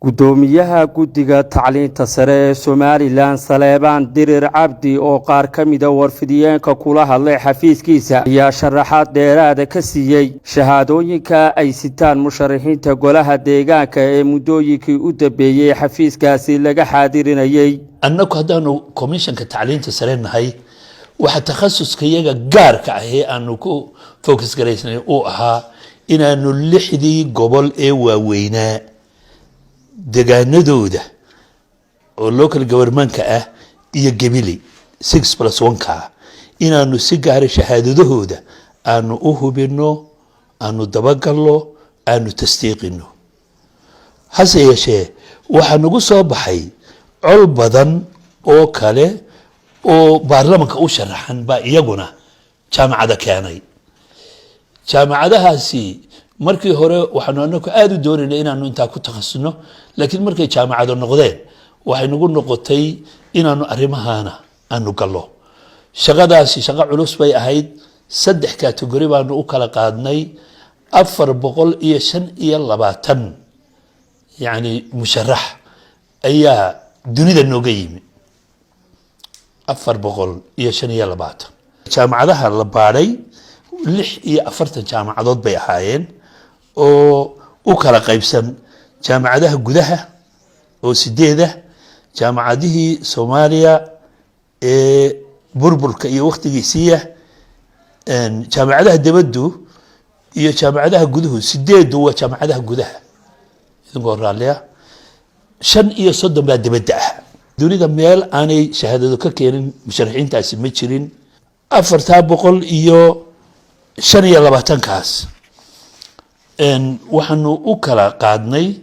Guddoomiyaha Guddiga Tacliinta Sare ee Somaliland, Saleebaan Dirir Cabdi, oo qaar ka mida warfidiyeenka kula hadlay xafiiskiisa, ayaa sharaxaad dheeraada ka siiyey shahaadooyinka ay sitaan musharaxiinta golaha deegaanka ee muddooyinkii u dambeeyey xafiiskaasi laga xaadirinayey. Annagu haddaanu komishanka tacliinta sare nahay, waxa takhasuska iyaga gaarka ah ee aanu ku focus garaysnay uu ahaa inaanu lixdii gobol ee waaweynaa degaanadooda oo local governmentka ah iyo Gebili 6+1-ka inaanu si gaara shahaadadahooda aanu u hubino, aanu dabagalno, aanu tasdiiqino. Hase yeeshee, waxaa nagu soo baxay col badan oo kale oo baarlamanka u sharaxan baa iyaguna jaamacada keenay. Jaamacadahaasi markii hore waxaanu anaku aada u doonayna inaanu intaa ku takhasusno, laakiin markay jaamacado noqdeen, waxay nagu noqotay inaanu arrimahana aanu gallo. Shaqadaasi shaqo culus bay ahayd. Saddex category baanu u kala qaadnay. 425 yacni musharax ayaa dunida nooga yimi. 425 jaamacadaha la baadhay, 46 jaamacadood bay ahaayeen, oo u kala qaybsan jaamacadaha gudaha oo sideeda, jaamacadihii Soomaaliya ee burburka iyo waktigiisiiya, jaamacadaha dibaddu iyo jaamacadaha guduhu. Sideedu waa jaamacadaha gudaha, idinkoo raalliya. 35 baa dibadda ah. Dunida meel aanay shahaadado ka keenin musharaxiintaasi ma jirin. 425-kaas waxaanu u kala qaadnay,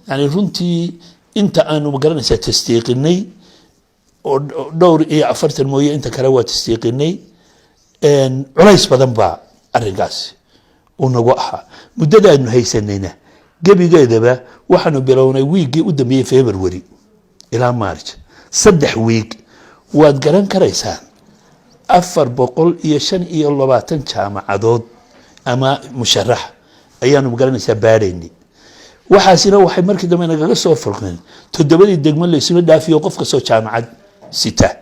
yani runtii inta aanu magaranaysaa tasdiiqinay oo dhowr iyo afartan mooye, inta kale waa tasdiiqinay. Culays badan baa arrinkaasi uu nagu ahaa. Muddadaanu haysanayna gebigeedaba waxaanu bilownay wiiggii u dambeeyey February ilaa March, 3 wiig. Waad garan karaysaan, 425 jaamacadood ama musharax ayaanu magaranaysaa baadhaynay. Waxaasina waxay markii dambe nagaga soo furqeen toddobadii degmo la isula dhaafiyo. Qof kastoo jaamacad sita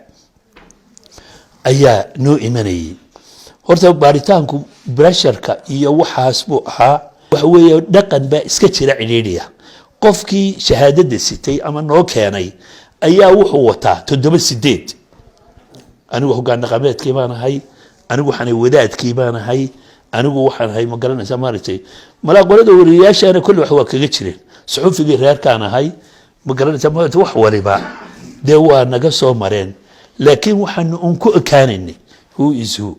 ayaa noo imanayay. Horta baaritaanku pressureka iyo waxaas buu ahaa. Waxa weeye, dhaqan baa iska jira cidhiidhiya. Qofkii shahaadada sitay ama noo keenay ayaa wuxuu wataa toddoba, sideed. Anigu hoggaan dhaqameedkii baan ahay, anigu waxaan wadaadkii baan ahay, anigu waxaan ahay, ma garanaysaa, maaragtay, malaa qolada wariyayaashana kolle wax waa kaga jireen, suxufigii reerkaan ahay, ma garanaysaa, maaragtay. Wax waliba dee waa naga soo mareen, laakiin waxaanu un ku ekaanaynay who is who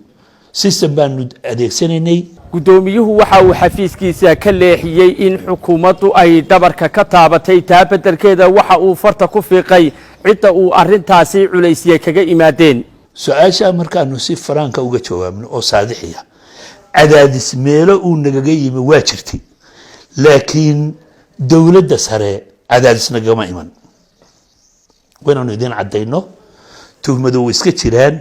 system baanu adeegsanaynay. Guddoomiyuhu waxa uu xafiiskiisa ka leexiyey in xukuumaddu ay dhabarka ka taabatay. Taa beddelkeeda waxa uu farta ku fiiqay cidda uu arrintaasi culaysye kaga imaadeen. Su-aashaa markaanu si faraanka uga jawaabno oo saadixiya, cadaadis meelo uu nagaga yimi waa jirtay, laakiin dowladda sare cadaadis nagama iman. Waynaanu idiin caddayno, tuhmadu way iska jiraan.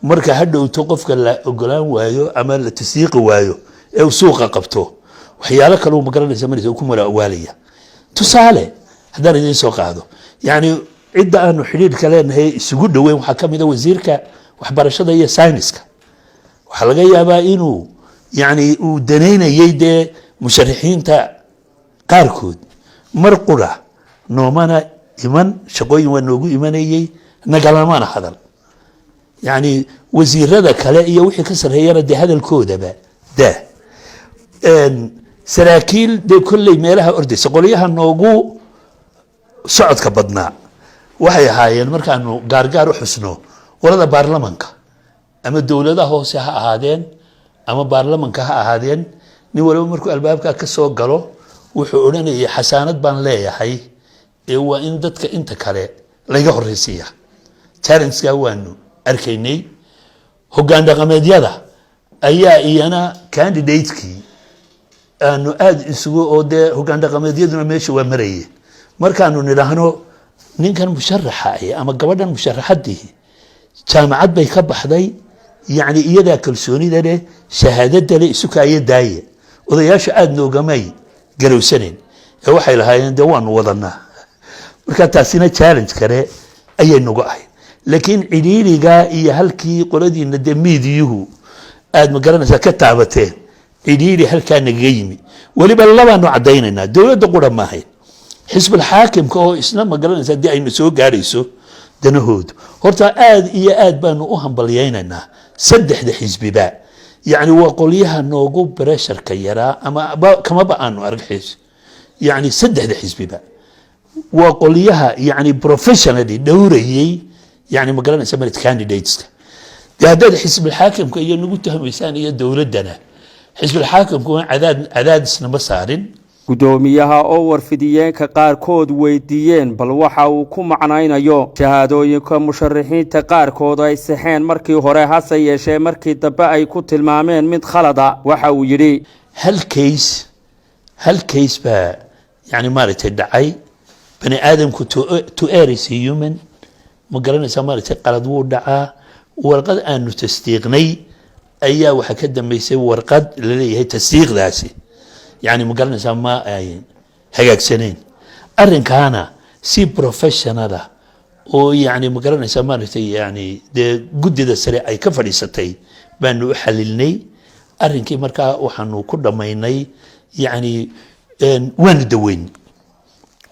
Marka ha dhowto qofka la ogolaan waayo ama la tasdiiqi waayo ee uu suuqa qabto, waxyaalo kale uu magaranaysa maraysa ku mala awaalaya. Tusaale haddaan idiin soo qaado, yacni cidda aanu xidhiidhka leenahay isugu dhoweyn waxaa ka mid a wasiirka waxbarashada iyo sayniska. Waxaa laga yaabaa inuu yani uu danaynayay dee musharaxiinta qaarkood. Mar qura noomana iman, shaqooyin waa noogu imanayey, nagalamana hadal. Yani wasiirada kale iyo wixii ka sarreeyana dee hadalkoodaba daa. Saraakiil dee kolley meelaha ordaysa, qolyaha noogu socodka badnaa waxay ahaayeen, markaanu gaargaar u xusno, qolada baarlamanka, ama dowladaha hoose ha ahaadeen ama baarlamanka ha ahaadeen. Nin waliba markuu albaabka ka soo galo wuxuu odhanayay, "Xasaanad baan leeyahay ee waa in dadka inta kale layga horreysiiya." Challengeska waanu arkaynay. Hoggaan dhaqameedyada ayaa iyana candidatekii aanu aada isugu oo dee hoggaan dhaqameedyaduna meesha waa marayeen. Markaanu nidhaahno ninkan musharaxa ah ama gabadhan musharaxadii jaamacad bay ka baxday, yacni iyadaa kalsoonida leh, shahaadada leh, isukaaya daaye, odayaasha aada noogamay garowsanayn ee waxay lahaayeen dee waanu wadanaa. Marka taasina challenge kale ayay nagu ahayd. Laakiin cidhiirigaa iyo halkii qoladiina dee miidiyuhu aad, ma garanaysaa, ka taabateen, cidhiiri halkaa nagaga yimi. Weliba labaanu caddaynaynaa: dowladda qura ma ahayn, xisbulxaakimka oo isna, ma garanaysaa, dee aynu soo gaadhayso danahoodu. Horta aad iyo aad baanu u hambalyaynaynaa saddexda xisbiba. Yacni waa qolyaha noogu pressureka yaraa ama kamaba aanu arag xis. Yacni saddexda xisbiba waa qolyaha yani professionally dhowrayey, yani ma garanaysa, merit candidateska. Dee haddaad xisbilxaakimka iyo nagu tuhmaysaan iyo dowladdana, xisbilxaakimku cadaadisna ma saarin. Guddoomiyaha oo warfidiyeenka qaarkood weydiiyeen bal waxa uu ku macnaynayo shahaadooyinka musharaxiinta qaarkood ay saxeen markii hore, hase yeeshee markii dambe ay ku tilmaameen mid khalada, waxa uu yidhi: Hal case baa yani maaragtay dhacay. Bani aadamku, to err is human, ma garanaysaa, maaragtay, qalad wuu dhacaa. Warqad aanu tasdiiqnay ayaa waxaa ka dambeysay warqad laleeyahay tasdiiqdaasi, yani ma garanaysaa, ma ay hagaagsaneyn. Arrinkaana si professionala oo, yani ma garanaysaa, maaragtay, yani dee guddida sare ay ka fadhiisatay baanu u xalilnay arrinkii. Markaa waxaanu ku dhammaynay, yani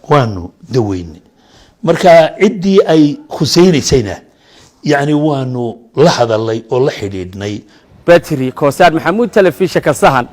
waanu daweynay. Marka ciddii ay khusaynaysayna, yani waanu la hadalnay oo la xidhiidhnay. Betri Koosaar Maxamuud, Telefishinka Sahan.